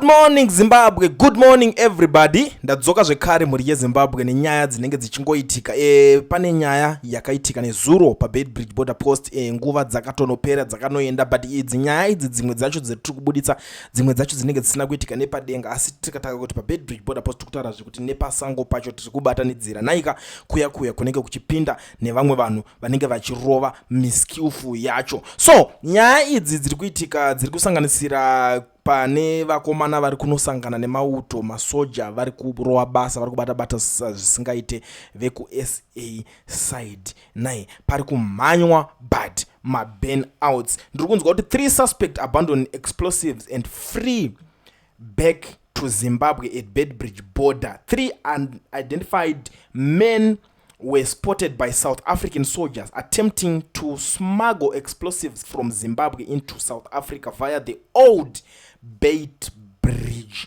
Morning Zimbabwe, good morning everybody. Ndadzoka zvekare, mhuri yeZimbabwe, nenyaya dzinenge dzichingoitika. Pane nyaya yakaitika nezuro paBeitbridge border post. Nguva dzakatonopera, dzakanoenda, but idzi nyaya idzi, dzimwe dzacho dzatiri kubuditsa, dzimwe dzacho dzinenge dzisina kuitika nepadenga, asi tikataka kuti paBeitbridge border post, tikutaura zvekuti nepasango pacho tiri kubatanidzira naika kuya kuya kunenge kuchipinda nevamwe vanhu vanenge vachirova miskillful yacho. So nyaya idzi dziri kuitika dziri kusanganisira pane vakomana vari kunosangana nemauto, masoja, vari kurova basa, vari kubata bata zvisingaite vekuSA side. Nai pari kumhanywa, but maburn outs, ndiri kunzwa kuti three suspect abandon explosives and flee back to Zimbabwe at Beitbridge border. Three unidentified men were spotted by South African soldiers attempting to smuggle explosives from Zimbabwe into South Africa via the Old Beitbridge.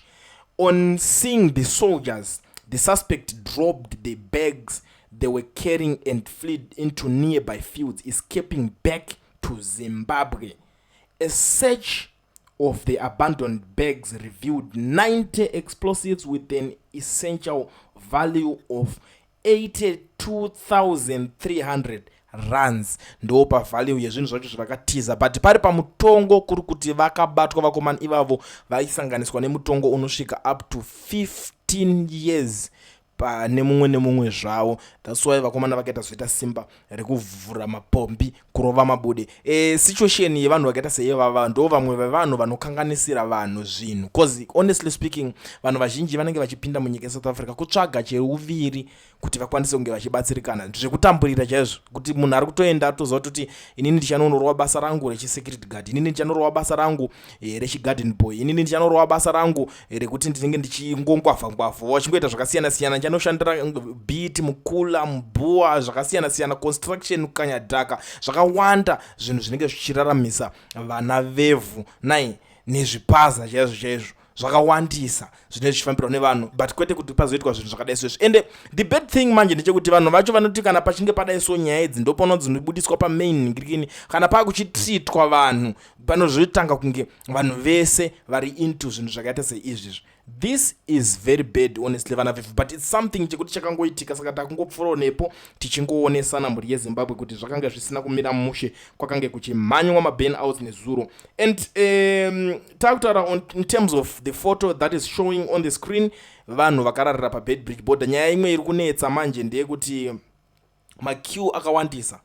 On seeing the soldiers, the suspect dropped the bags they were carrying and fled into nearby fields, escaping back to Zimbabwe. A search of the abandoned bags revealed 90 explosives with an essential value of 82,300 rands. Ndo pavalue yezvinhu zvacho zvavakatiza, but pari pamutongo kuri kuti vakabatwa vakomana ivavo vaisanganiswa nemutongo unosvika up to 15 years pane mumwe nemumwe zvavo. That's why vakomana vakaita zoita simba rekuvhura mapombi, kurova mabude. Situation yevanhu vakaita seivava ndo vamwe vevanhu vanokanganisira vanhu zvinhu, 'cause honestly speaking, vanhu vazhinji vanenge vachipinda munyika yeSouth Africa kutsvaga cheuviri kuti vakwanise kunge vachibatsirikana, zvekutamburira chaizvo, kuti munhu ari kutoenda atoziva kuti inini ndichanonorova basa rangu rechisecurity guard, inini ndichanorova basa rangu rechigarden boy, inini ndichanorova basa rangu rekuti ndinenge ndichingongwavha ngwavha, wachingoita zvakasiyana siyana, ndichanoshandira bit mukula mubhuwa, zvakasiyana siyana, construction, kukanyadhaka, zvakawanda zvinhu zvinenge zvichiraramisa vana vevhu nai nezvipaza chaizvo chaizvo, zvakawandisa zvinenge zvichifambirwa nevanhu, but kwete kuti pazoitwa zvinhu zvakadai soizvi. Ende the bad thing manje ndechekuti vanhu vacho vanoti kana pachinge padai so, nyaya idzi ndopano dzinobudiswa pamain ngirikini, kana paakuchitreatwa vanhu, panozotanga kunge vanhu vese vari into zvinhu zvakaita seizvizvi. This is very bad, honestly, vana vevhu, but it's something chekuti chakangoitika, saka takungopfuurawo nepo tichingoonesana, mhuri yeZimbabwe, kuti zvakanga zvisina kumira mushe, kwakange kuchimhanywa maburn outs nezuro. And takutaura in terms of the photo that is showing on the screen, vanhu vakararira paBeitbridge border. Nyaya imwe iri kunetsa manje ndeyekuti maqueue akawandisa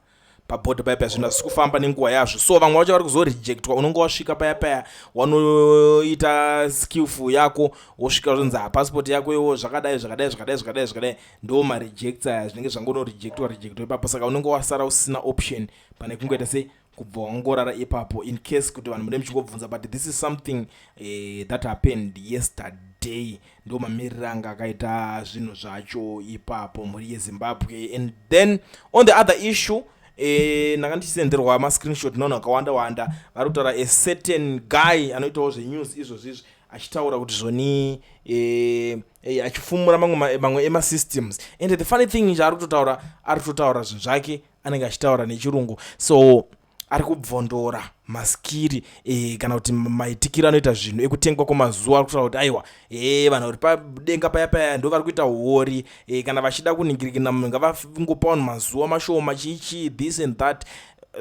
pabhodha paya paya, zvinhu hazvisi kufamba nenguva yazvo, so vamwe vacho vari kuzorejectwa. Unonge wasvika paya paya, wanoita skillful yako, wosvika zvonzi, "Passport yako iwo zvakadai, zvakadai, zvakadai, zvakadai, zvakadai." Ndo marejects aya, zvinenge zvangonorejectwa rejectwa ipapo, saka unonge wasara usina option pane kungoita sei, kubva wangorara ipapo, in case kuti vanhu mune muchingobvunza. But this is something that happened yesterday. Ndo mamiriro anga akaita zvinhu zvacho ipapo, mhuri yeZimbabwe. And then on the other issue, ndanga ndichisenderwa mascreenshot nevanhu vakawanda wanda vari kutaura, a certain guy anoitawo zvenews izvozvizvi, achitaura kuti zvoni achifumura mamwe emasystems. And the funny thing, chaari kutotaura, ari kutotaura zvinhu zvake, anenge achitaura nechirungu, so ari kubvondora maskiri kana kuti maitikiro anoita zvinhu ekutengwa kwemazuva. Ari kutaura kuti aiwa, vanhu vari padenga paya paya ndo vari kuita uori. Kana vachida kuningirikina, ngavangopa vanhu mazuva mashoma, chichi, this and that.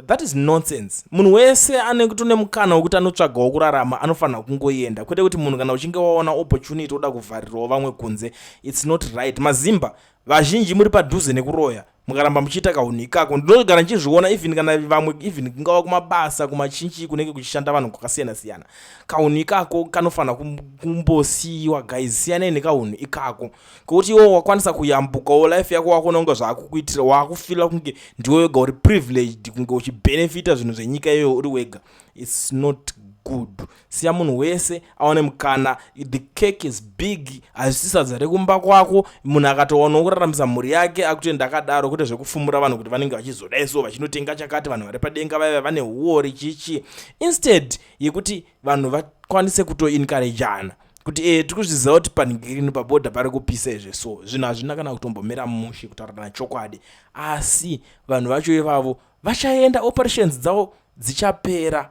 That is nonsense. Munhu wese anenge tone mukana wekuti anotsvagawo kurarama, anofanira kungoenda, kwete kuti munhu kana uchinge waona opportunity oda kuvharirawo vamwe kunze. It's not right. Mazimba vazhinji muri padhuze nekuroya mukaramba muchiita kaunhu ikako. Ndinogara ndichizviona, even kana vamwe, even kungava kumabasa, kumachinchi kunenge kuchishanda vanhu kwakasiyana siyana, kaunhu ikako kanofanira kumbosiyiwa. Guys, siyanai nekaunhu ikako, kekuti iwo wakwanisa kuyambukawo life yako, wakuona kunge zvaakukuitira, waakufeela kunge ndiwe wega uri privileged kunge uchibhenefita zvinhu zvenyika iyoyo uri wega. It's not good. Siya munhu wese awane mukana. The cake is big, hazvisi sadza rekumba kwako. Munhu akatowanawo kuraramisa mhuri yake, akutoenda akadaro, kwete zvekufumura vanhu kuti vanenge vachizodai, so vachinotenga chakati, vanhu vari padenga vaiva vane uori, chichi, instead yekuti vanhu vakwanise kutoencouragana kuti tiri kuzviziva kuti panhigirini pabhodha pari kupisa izve, so zvinhu hazvina kana kutombomira mushe, kutaurirana chokwadi, asi vanhu vacho ivavo vachaenda, operations dzavo dzichapera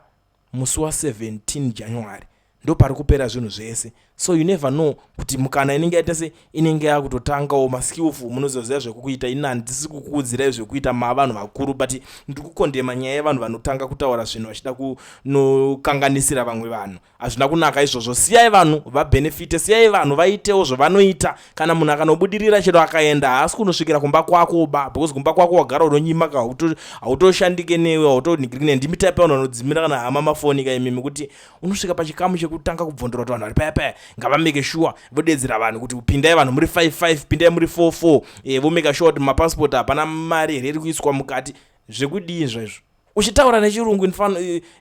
musi wa17 January. Ndo pari kupera zvinhu zvese. So you never know kuti mukana inenge yaita se inenge yakutotangawo maskillful. Munozoziva zvekukuita. Ini handisi kukuudzirai zvekuita, mavanhu vakuru, but ndiri kukondema nyaya yevanhu vanotanga kutaura zvinhu vachida kunokanganisira vamwe vanhu. Hazvina kunaka izvozvo. Siyai vanhu vabhenefite, siyai vanhu vaitewo zvavanoita. Kana munhu akanobudirira, chero akaenda, haasi kunosvikira kumba kwako ba, because kumba kwako wagara unonyima ka, hautoshandike newe, hautonhikirikine. Ndimi type vanhu vanodzimira kana hama mafoni ka imimi, kuti unosvika pachikamu chekutanga kubvondora kuti vanhu vari paya paya ngavameke sure vodedzera vanhu kuti pindai vanhu muri 55, pindai muri 44, vomeka sure kuti mapasipoti hapana mari here iri kuiswa mukati. Zvekudii zvaizvo uchitaura nechirungu?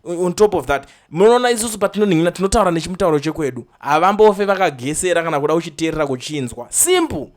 On top of that, munoona isusu patinonhin'ina tinotaura nechimutauro chekwedu, havambofe vakagesera kana kuda kuchiteerera kuchinzwa. Simple.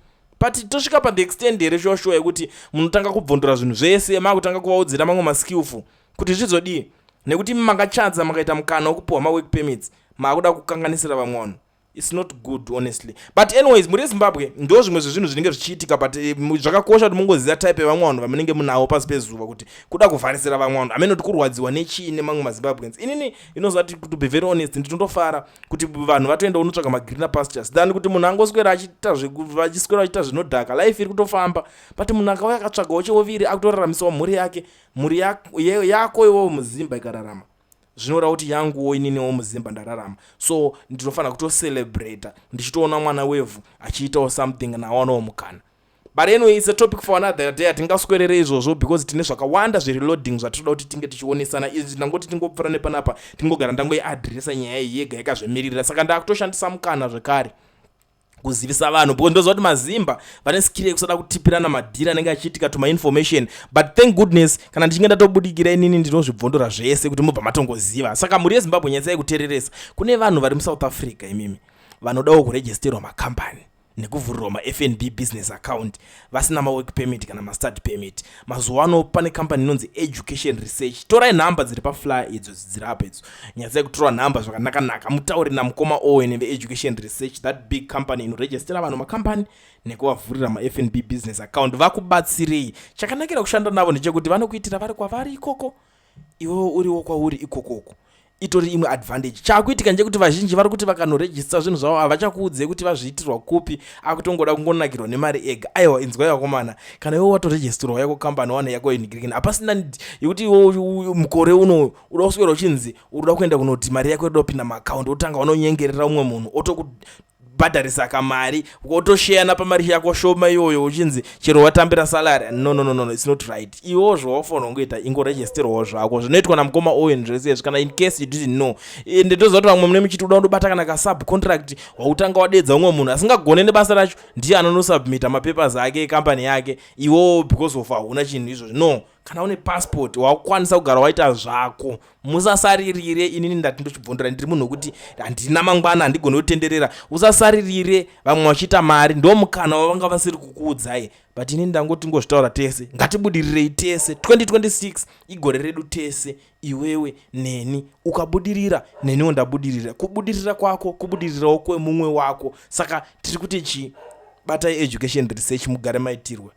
But tosvika pa the extent here, sure sure, yekuti munotanga kubvondora zvinhu zvese, maakutanga kuvaudzira mamwe maskillful kuti zvizodii, nekuti makachadza makaita mukana wekupiwa mawork permits, maakuda kukanganisira vamwe vanhu? It's not good, honestly. But anyways, muri Zimbabwe, ndo zvimwe zvezvinhu zvinenge zvichiitika. But zvakakosha kuti mungoziva type yevamwe vanhu vamunenge munavo pasi pezuva, kuti kuda kuvharisira vamwe vanhu hamene kuti kurwadziwa nechii nemamwe maZimbabweans. Inini inoziva kuti, to be very honest, ndinotofara kuti vanhu vatoenda unotsvaga magreener pastures than kuti munhu angoswera achiita, vachiswera vachiita zvinodhaka. Life iri kutofamba, but munhu akauya akatsvagawo cheuviri, akutoraramisawo mhuri yake. Mhuri yako iwowo muzimba ikararama, zvinoreva kuti yanguwo ininiwo muzimba ndararama. So ndinofanira kutocelebrata ndichitoona mwana wevhu achiitawo something, nawanawo mukana. But anyway, it's a topic for another day. Hatingaswerere izvozvo because tine zvakawanda zvereloading zvatinoda kuti tinge tichionesana. Izvi ndangoti tingopfuura nepanapa, tingogara ndangoiadhiresa nyaya iyi yega yakazvemiririra. Saka ndakutoshandisa mukana zvekare kuzivisa vanhu, because ndoziva kuti mazimba vane skill yekusada kutipirana madhiri anenge achiitika tumainformation. But thank goodness, kana ndichinge ndatobudikira inini, ndinozvibvondora zvese kuti mubva matongoziva. Saka mhuri yeZimbabwe, nyatsai kuteereresa. Kune vanhu vari muSouth Africa imimi vanodawo kuregisterwa makambani nekuvhurirwa maFNB business account vasina mawork permit kana mastudy permit. Mazuva ano pane kambani inonzi Education Research. Torai nhamba dziri paflyer idzo dziri apa idzo. Nyatsai kutora nhamba zvakanaka-naka, mutauri namukoma Owen veEducation Research, that big company inoregistera vanhu makambani nekuvavhurira maFNB business account. Vakubatsirei. Chakanakira kushanda navo ndechekuti vanokuitira vari kwavari ikoko, iwewo uriwo kwauri ikokoko. Itori imwe advantage. Chaakuitika ndechekuti vazhinji vari kuti vakanoregista zvinhu zvavo, havachakuudzei kuti vazviitirwa kupi, akutongoda kungonakirwa nemari ega. Aiwa, inzwai vakomana, kana iwe watoregistirwa yako kambani wane yako inigirikini, hapasina yekuti iwe mukore uno uda kuswera uchinzi uri kuenda kunoti mari yako inoda kupinda maakaunti, wotanga wanonyengerera umwe munhu, otokubhadharisa kamari, otosheyana pamari yako shoma iyoyo, uchinzi chero watambira salary. No, no, no, no, it's not right. Iwo zvawafanira kungoita, ingoregisterwawo zvako zvinoitwa namukoma Owen zvese izvi. Kana in case you didn't know, ende ndoziva kuti vamwe mune muchiti uda kundobata kana kasub contract, wautanga wadedza umwe munhu asingagone nebasa racho, ndiye anonosubmita mapapers ake ekambani yake, iwowo because of hauna chinhu izvozvo. No, kana une passport wakukwanisa kugara waita zvako. Musasaririre. Inini ndati ndochibvondora, ndiri munhu wekuti handina mangwana, handigoni kutenderera. Usasaririre vamwe vachiita mari. Ndo mukana wavanga vasiri kukuudzai, but inini ndangoti ngozvitaura tese. Ngatibudirirei tese. 2026 igore redu tese, iwewe neni. Ukabudirira, neniwo ndabudirira. Kubudirira kwako kubudirirawo kwemumwe wako. Saka tiri kuti chii? Batai Education Research, mugare maitirwa.